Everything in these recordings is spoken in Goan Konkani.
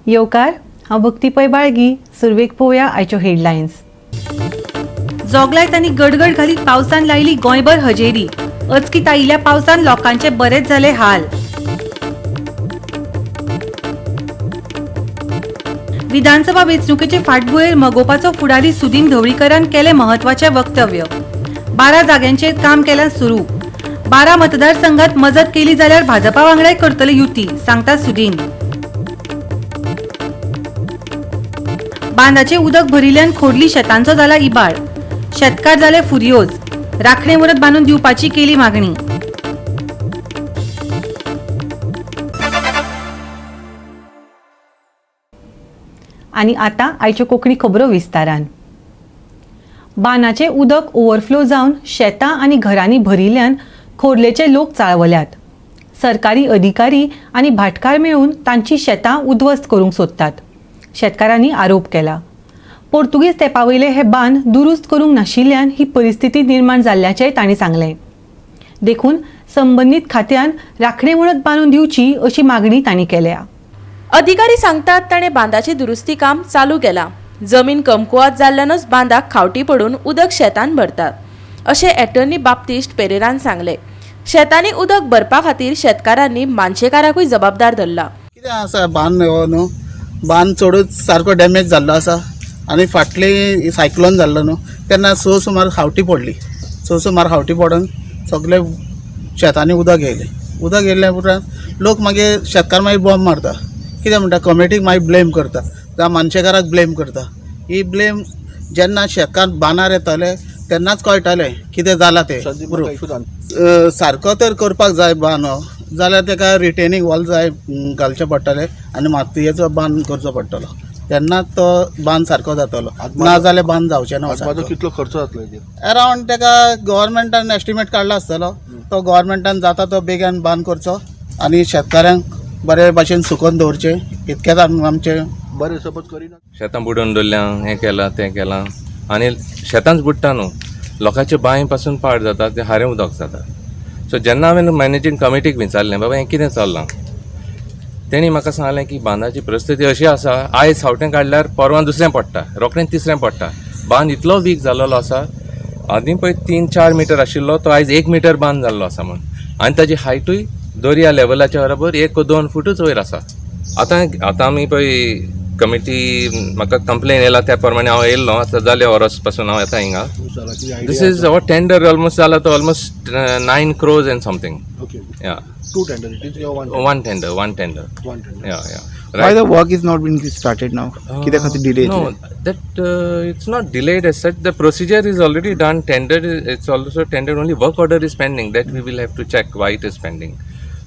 येवकार, हांव भक्ती पै बाळगी. सुरवेक पळोवया आयच्यो हेडलायन्स. जोगलायत आनी गडगड घालीत पावसान लायली गोंयभर हजेरी. अचकीत आयिल्ल्या पावसान लोकांचे बरेच जाले हाल. विधानसभा वेंचणुकेचे फाटभुंयेर मगोपाचो फुडारी सुदीन ढवळीकरान केलें म्हत्वाचें वक्तव्य. 12 जाग्यांचेर काम केलां सुरू. 12 मतदारसंघात मजत केली जाल्यार भाजपा वांगडाय करतले युती, सांगता सुदीन. बांदाचें उदक भरिल्ल्यान खोडली शेतांचो जाला इबाड. शेतकार जाले फुर्योज. राखणे वरत बांदून दिवपाची केली मागणी. आनी आतां आयच्यो कोंकणी खबरो विस्तारान. बांदाचें उदक ओवरफ्लो जावन शेतां आनी घरांनी भरिल्ल्यान खोर्लेचे लोक चाळवल्यात. सरकारी अधिकारी आनी भाटकार मेळून तांची शेतां उद्ध्वस्त करूंक सोदतात, शेतकारांनी आरोप केला. पोर्तुगीज तेंपा वयले हे बांद दुरुस्त करूंक नाशिल्ल्यान ही परिस्थिती निर्माण जाल्ल्याचेंय तांणी सांगलें. देखून संबंदीत खात्यान राखणे वणत बांदून दिवची अशी मागणी तांणी केल्या. अधिकारी सांगतात, ताणें बांदाची दुरुस्ती काम चालू केलां. जमीन कमकुवत जाल्ल्यानूच बांदाक खावटी पडून उदक शेतान भरतात, अशें एटर्नी बाप्तिस्ट पेरेरान सांगलें. शेतांनी उदक भरपा खातीर शेतकारांनी मानशेकाराकूय जबाबदार धरला. कितें आसा, बांद हो न्हू, बांद चडूच सारको डॅमेज जाल्लो आसा आनी फाटली सायक्लोन जाल्लो न्हू, तेन्ना स सुमार खावटी पडली. स सुमार खावटी पडून सगळे शेतांनी उदक येयलें. उदक येयल्या उपरांत लोक मागीर, शेतकार मागीर बॉम्ब मारता. कितें म्हणटा, कमिटीक मागीर ब्लेम करता जावं मानशेकाराक ब्लेम करता. ही ब्लेम जेन्ना शेतकार बांदार येताले तेन्नाच कळटालें कितें जालां तें प्रूफ. सारको तर करपाक जाय बांद हो, जाल्यार तेका रिटेनींग वॉल जाय घालचें पडटलें आनी मातयेचो बांद करचो पडटलो, तेन्नाच तो बांद सारको जातलो, ना जाल्यार बांद जावचें ना. आजबाजू कितलो खर्च जातलो हेजेर? अरावंड तेका गव्हर्मेंटान एस्टिमेट काडला आसतलो. तो गव्हर्मेंटान जाता तो बेगीन बांद करचो आनी शेतकाऱ्यांक बरे भाशेन सुकोवन दवरचें, इतकेंच आमचें. बरें, सपोज करिना. शेतां बुडोवन दवरल्या, हें केलां, तें केलां आनी शेतांच बुडटा न्हू, लोकांचे बांय पासून पाड जाता, तें हारें उदक जाता. सो जेन्ना हांवें मॅनेजींग कमिटीक विचारलें, बाबा हें कितें चल्लां, तेणी म्हाका सांगलें की बांदाची परिस्थिती अशी आसा, आयज सावटें काडल्यार परवां दुसरें पडटा, रोखडें तिसरें पडटा. बांद इतलो वीक जाल्लो आसा, आदीं पळय 3-4 मिटर आशिल्लो तो आयज 1 मिटर बांद जाल्लो आसा म्हूण, आनी ताजी हायटूय दर्या लेवलाच्या बरोबर 1-2 फुटूच वयर आसा. आतां आतां आमी पळय कमिटी, म्हाका कंप्लेन येयला त्या प्रमाणे हांव येयल्लो. आतां जालें वरस पासून हांव येता हिंगा. This is our tender almost जाला तो almost 9 crores and something. Yeah. Two tender it is, one? One tender, one tender. One tender. Yeah. Why the work is not been started now? कित्या खातीर delay? No, that it's not delayed as such. The procedure is already done. Tender, it's also tendered. Only work order is pending. That we will have to check why it is pending.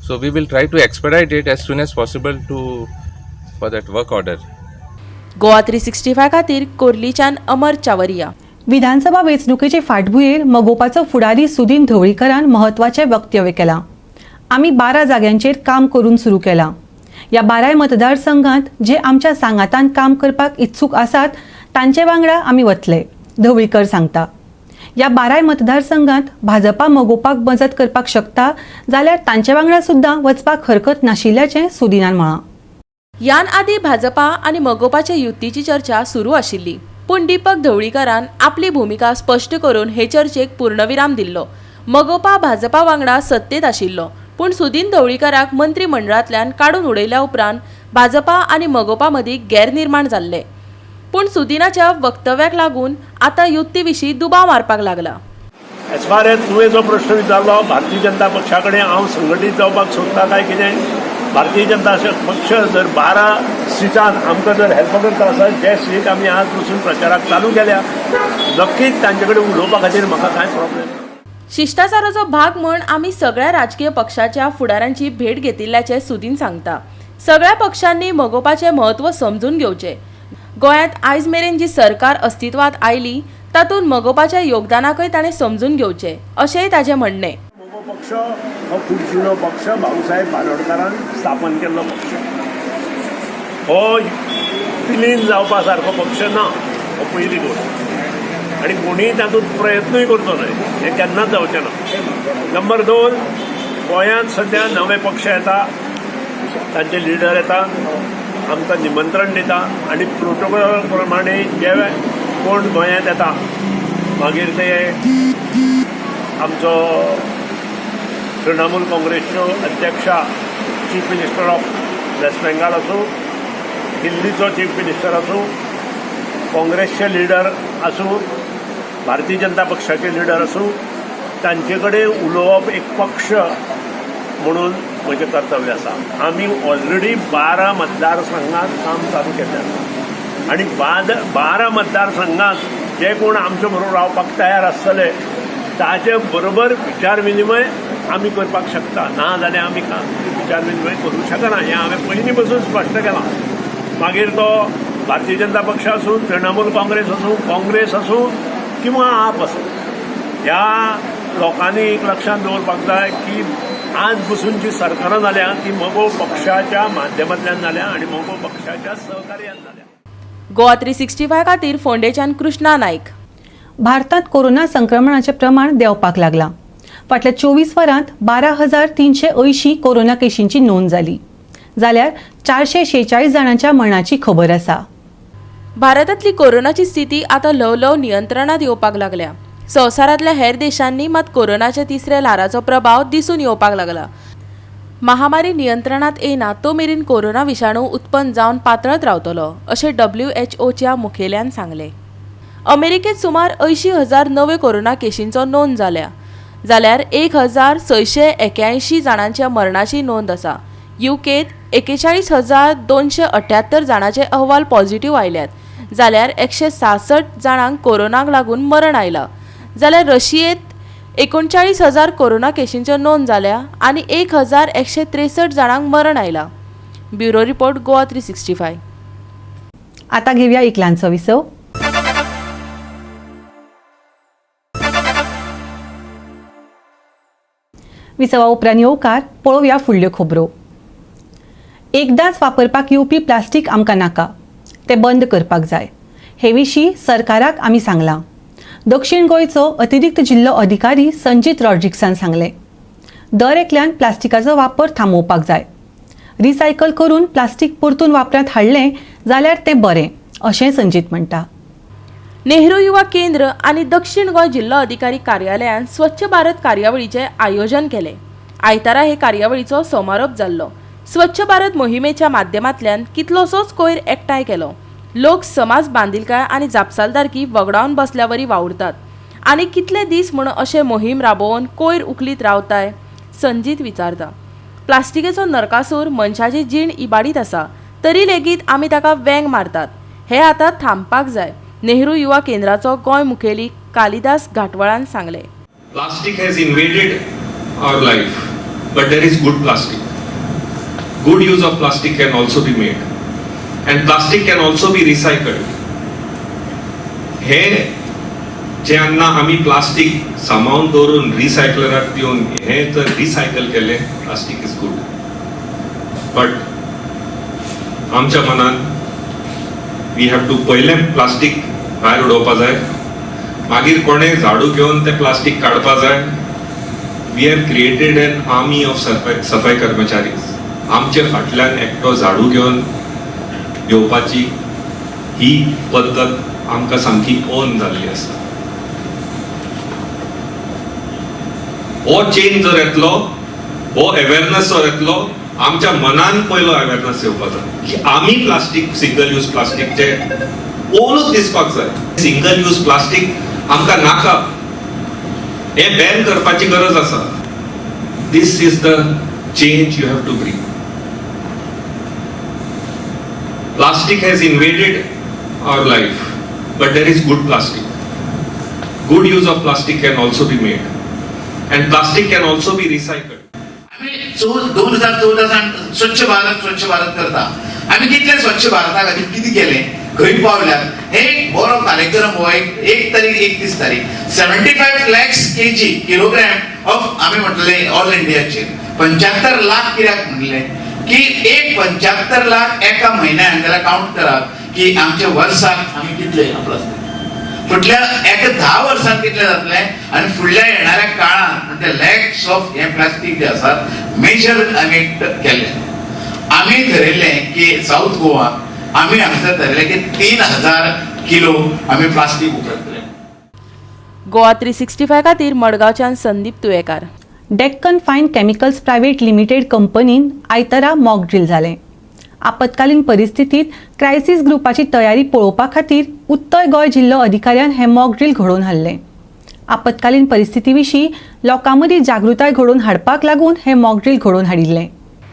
So we will try to expedite it as soon as possible to for that work order. Goa 365 खातीर कोर्लीच्यान अमर चावरिया. विधानसभा वेंचणुकेचे फाटभुंयेर मगोपाचो फुडारी सुदीन ढवळीकरान म्हत्वाचें वक्तव्य केलां. आमी 12 जाग्यांचेर काम करून सुरू केलां. ह्या 12 मतदारसंघात जे आमच्या सांगातान काम करपाक इत्सूक आसात तांचे वांगडा आमी वतले, ढवळीकर सांगता. ह्या 12 मतदारसंघात भाजपा मगोपाक मजत करपाक शकता जाल्यार तांचे वांगडा सुद्दां वचपाक हरकत नाशिल्ल्याचें सुदिनान म्हळां. यान आदी भाजपा आनी मगोपाच्या युतीची चर्चा सुरू आशिल्ली, पूण दीपक ढवळीकरान आपली भुमिका स्पश्ट करून हे चर्चेक पूर्णविराम दिल्लो. मगोपा भाजपा वांगडा सत्तेत आशिल्लो, पूण सुदीन ढवळीकराक मंत्रीमंडळांतल्यान काडून उडयल्या उपरांत भाजपा आनी मगोपा मदीं गैर निर्माण जाल्ले. पूण सुदिनाच्या वक्तव्याक लागून आतां युती विशीं दुबाव मारपाक लागला. एज फार एज तुवें जो प्रश्न विचारलो, भारतीय जनता पक्षा कडेन हांव संघटीत जावपाक सोदता काय कितें, भारतीय जनता पक्ष जर 12 सिटान आमकां जर हेल्प करता आसत, जे सीट आमी आज पसून प्रचाराक चालू केल्या, नक्कीच तांचे कडेन उलोवपा खातीर म्हाका कांय प्रॉब्लेम ना. शिश्टाचाराचो भाग म्हूण आमी सगळ्या राजकीय पक्षाच्या फुडाऱ्यांची भेट घेतिल्ल्याचें सुदीन सांगता. सगळ्या पक्षांनी मगोपाचें म्हत्व समजून घेवचें. गोंयांत आयज मेरेन जी सरकार अस्तित्वांत आयली तातूंत मगोपाच्या योगदानाकय ताणें समजून घेवचें, अशेंय ताचें म्हणणें. मगो पक्ष हो खूब जुनो पक्ष, भाऊसाहेब बांदोडकारान स्थापन केल्लो पक्ष. हो विलीन जावपा सारको पक्ष ना, हो पयली गोश्ट, आनी कोणीय तातूंत प्रयत्नूय करचो न्हय, हें केन्नाच जावचें ना. नंबर 2, गोंयांत सद्या नवे पक्ष येता, तांचे लिडर येता. आमकां निमंत्रण दिता आनी प्रोटोकॉल प्रमाणे जे कोण गोंयांत येता मागीर ते आमचो तृणमूल काँग्रेसच्यो अध्यक्षा chief minister of West Bengal आसूं, दिल्लीचो चीफ मिनिस्टर आसूं, काँग्रेसचे लिडर आसूं, भारतीय जनता पक्षाचे लिडर आसूं, तांचे कडेन उलोवप एक पक्ष म्हणून म्हजें कर्तव्य आसा. आमी ऑलरेडी 12 मतदारसंघात काम चालू केल्लें आसा आनी 12 मतदारसंघात जे कोण आमचे बरोबर रावपाक तयार आसतले ताचे बरोबर विचार विनिमय आमी करपाक शकता, ना जाल्यार आमी विचार विनिमय करूंक शकना हें हांवें पयलीं पसून स्पश्ट केलां. मागीर तो भारतीय जनता पक्ष आसूं, तृणमूल काँग्रेस आसूं, काँग्रेस आसूं किंवा आप आसूं, ह्या लोकांनी एक लक्षांत दवरपाक जाय की आज पसून जी सरकारां जाल्या ती मगो पक्षाच्या माध्यमांतल्यान जाल्या आनी मगो पक्षाच्या सहकार्यान जाल्या. गोवा 365 खातीर फोंडेच्यान कृष्णा नायक. भारतांत कोरोना संक्रमणाचें प्रमाण देंवपाक लागलां. फाटल्या 24 वरांत 12,380 कोरोना केशींची नोंद जाली, जाल्यार 446 जाणांच्या मरणाची खबर आसा. भारतांतली कोरोनाची स्थिती आतां ल्हव ल्हव नियंत्रणांत येवपाक लागल्या. संवसारांतल्या हेर देशांनी मात कोरोनाच्या तिसऱ्या ल्हाराचो प्रभाव दिसून येवपाक लागला. महामारी नियंत्रणांत येना तो मेरेन कोरोना विशाणू उत्पन्न जावन पातळत रावतलो अशें WHOच्या मुखेल्यान सांगलें. अमेरिकेंत सुमार 80,000 नव्यो कोरोना केशींचो नोंद जाल्या, जाल्यार 1,681 जाणांच्या मरणाची नोंद आसा. युकेंत 41,278 जाणांचे अहवाल पॉझिटिव्ह आयल्यात, जाल्यार 166 जाणांक कोरोनाक लागून मरण आयलां. जाल्यार रशियेंत 39,000 कोरोना केशींच्यो नोंद जाल्या आनी 1,163 जाणांक मरण आयलां. Bureau report, Goa 365. आतां घेवया एक ल्हानसो विसव. विसवा उपरांत येवकार पळोवया फुडल्यो खबरो. एकदांच वापरपाक येवपी प्लास्टीक आमकां नाका, तें बंद करपाक जाय. हे विशीं सरकाराक आमी सांगलां. दक्षिण गोंयचो अतिरिक्त जिल्लो अधिकारी संजीत रॉड्रिक्सान सांगलें, दर एकल्यान प्लास्टिकाचो वापर थांबोवपाक जाय. रिसायकल करून प्लास्टीक परतून वापरांत हाडलें जाल्यार तें बरें अशें संजीत म्हणटा. नेहरू युवा केंद्र आनी दक्षिण गोंय जिल्लो अधिकारी कार्यालयान स्वच्छ भारत कार्यावळीचें आयोजन केलें. आयतारा हे कार्यावळीचो समारोप जाल्लो. स्वच्छ भारत मोहिमेच्या माध्यमांतल्यान कितलोसोच कोयर एकठांय केलो. लोक समाज बांदिलकाय आनी जापसालदारकी वगडावन बसल्यावरी वावुरतात आनी कितले दीस म्हूण अशें मोहीम राबोवन कोयर उखलीत रावताय, संजीत विचारता. प्लास्टिकेचो नरकासूर मनशाची जीण इबाडीत आसा, तरी लेगीत आमी ताका वेंग मारतात. हें आतां थांबपाक जाय, नेहरू युवा केंद्राचो गोंय मुखेली कालिदास घाटवळान सांगलें. Plastic has invaded our life, but there is good plastic. Good use of plastic can also be made, and plastic can also be recycled. हे जेन्ना आमी प्लास्टीक सांबाळून दवरून रिसायकलराक दिवन हे जर रिसायकल केलें, प्लास्टीक is good. But आमच्या मनान we have to पयलें प्लास्टीक भायर उडोवपा जाय, मागीर कोणें झाडू घेवन तें प्लास्टीक काडपा जाय. We have created an army of सफाई कर्मचारी. आमचे फाटल्यान एकटो झाडू घेवन येवपाची ही पद्दत आमकां सामकी ओन जाल्ली आसा. हो चेंज जर येतलो, हो अवेरनस जर येतलो, आमच्या मनान पयलो अवेरनस येवपा जाय की आमी प्लास्टीक, सिंगल यूज प्लास्टीक जे ओनूच दिसपाक जाय. सिंगल यूज प्लास्टीक आमकां नाका, हें बॅन करपाची गरज आसा. This is the change you have to bring. Plastic has invaded our life, but there is good plastic. Good use of plastic can also be made, and plastic can also be recycled. आमी 2014 सावन स्वच्छ भारत स्वच्छ भारत करता. आमी कितले स्वच्छ भारता खातीर कितें केलें, खंय पावल्यात, हे एक बरो कार्यक्रम हो. 1 तारीख 31 तारीख 75 लॅक्स केजी किलोग्रॅम ऑफ आमी म्हटले ऑल इंडियाचेर 75 लाख कित्याक म्हणले की एक 75 लाख एका म्हयन्यान जाल्यार कावंट करात की आमच्या वर्साक आमी कितले प्लास्टीक फुडल्या एका 10 वर्सांत कितले जातले आनी फुडल्या येणाऱ्या काळांत म्हणजे लॅक्स ऑफ हे प्लास्टीक जे आसात मेजर आमी केले. आमी थरयल्लें की साऊथ गोवा आमी हांगासर थरयलें की 3000 किलो आमी प्लास्टीक उखलतले. गोवा 365 खातीर मडगांवच्यान Sandeep Tuyenkar. Deccan fine chemicals private limited कंपनीन आयतारा मॉक ड्रील जालें. आपत्कालीन परिस्थितीत क्रायसीस ग्रुपाची तयारी पळोवपा खातीर उत्तर गोंय जिल्लो अधिकाऱ्यान हें मॉक ड्रील घडोवन हाडलें. आपत्कालीन परिस्थिती विशीं लोकां मदीं जागृताय घडोवन हाडपाक लागून हें मॉक ड्रील घडोवन हाडिल्लें.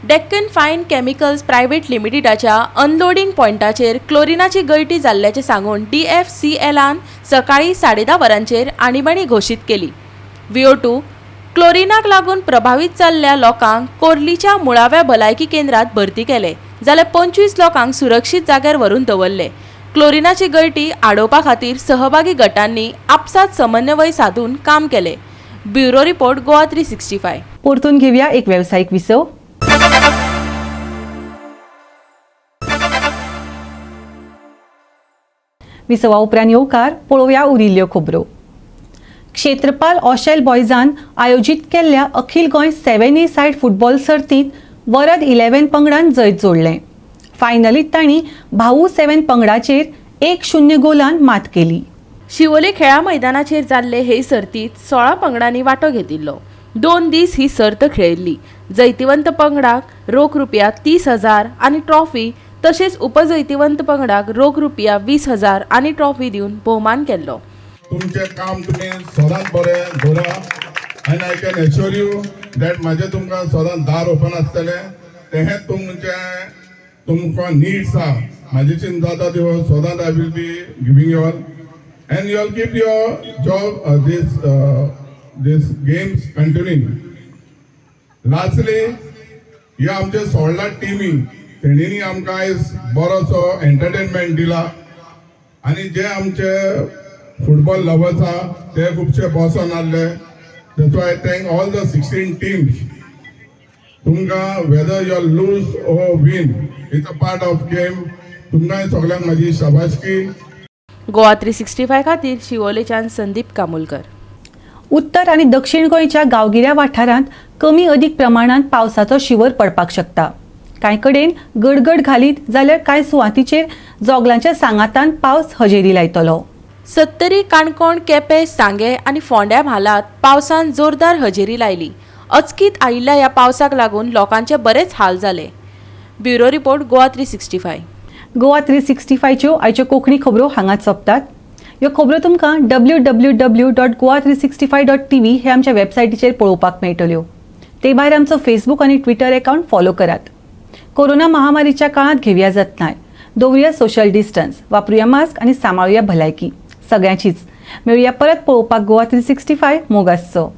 डेक्कन फायन केमिकल्स प्रायव्हेट लिमिटेडाच्या अनलोडींग पॉयंटाचेर क्लोरिनाची गळटी जाल्ल्याचें सांगून DFCLान सकाळीं 10:30 वरांचेर आणीबाणी घोशीत केली. VO2 क्लोरिनाक लागून प्रभावीत जाल्ल्या लोकांक कोर्लीच्या मुळाव्या भलायकी केंद्रात भरती केले, जाल्यार 25 लोकांक सुरक्षीत जाग्यार व्हरून दवरले. क्लोरिनाची गळटी आडोवपा खातीर सहभागी गटांनी आपसात समन्वय साधून काम केले. Bureau report, Goa 365. परतून घेवया एक वेवसायीक विसव. विसवा उपरांत येवकार पळोवया उरिल्ल्यो खबरो. क्षेत्रपाल ओशेल बॉयजान आयोजीत केल्ल्या अखिल गोंय 7 ए सायड फुटबॉल सर्तींत वरद 11 पंगडान जैत जोडलें. फायनलीत तांणी भाऊ 7 पंगडाचेर 1-0 गोलान मात केली. शिवोले खेळा मैदानाचेर जाल्ले हे सर्तीत 16 पंगडांनी वांटो घेतिल्लो. 2 दीस ही सर्त खेळिल्ली. जैतिवंत पंगडाक रोख रुपया 30,000 आनी ट्रॉफी, तशेंच उपजैतिवंत पंगडाक रोख रुपया 20,000 आनी ट्रॉफी दिवन भोवमान केल्लो. तुमचें काम तुमी सदांच बरें दवरा आनी I can assure you that म्हाजें तुमकां सदांच दार ओपन आसतलें. तेहें तुमचें तुमकां नीड्स आहा म्हाजेच्यान जाता त्यो सदांच I will be giving you all and you all keep your job this games continuing. Lastly, ह्या आमच्या 16 टिमी तेणींनी आमकां आयज बरोसो एंटरटेनमेंट दिला आनी जे आमचे फुटबॉल लवर्स आहा ते खुबशे बसोन आहले. That's why I thank all the 16 teams. तुमकां whether you lose or win, it's a part of game. तुमकां सगळ्यांक म्हाजी शाबासकी. गोवा 365 खातीर शिवोलेच्यान संदीप कामुलकर. उत्तर आनी दक्षिण गोंयच्या गांवगिऱ्या वाठारांत कमी अदीक प्रमाणांत पावसाचो शिंवर पडपाक शकता. कांय कडेन गडगड घालीत जाल्यार कांय सुवातीचेर जोगलांच्या सांगातान पावस हजेरी लायतलो. सत्तरी, काणकोण, केपें, सांगें आनी फोंड्या म्हालांत पावसान जोरदार हजेरी लायली. अचकीत आयिल्ल्या ह्या पावसाक लागून लोकांचे बरेच हाल जाले. Bureau report, Goa 365. Goa 365च्यो आयच्यो कोंकणी खबरो हांगाच सोंपतात. ह्यो खबरो तुमकां www.goa365.tv हे आमच्या वेबसायटीचेर पळोवपाक मेळटल्यो. ते भायर आमचो फेसबूक आनी ट्विटर अकावंट फॉलो करात. कोरोना महामारीच्या काळांत घेवया जतनाय, दवरुया सोशल डिस्टन्स, वापरुया मास्क आनी सांबाळुया भलायकी सगळ्यांचीच. मेळुया परत पळोवपाक गोवा 365. मोग आसचो.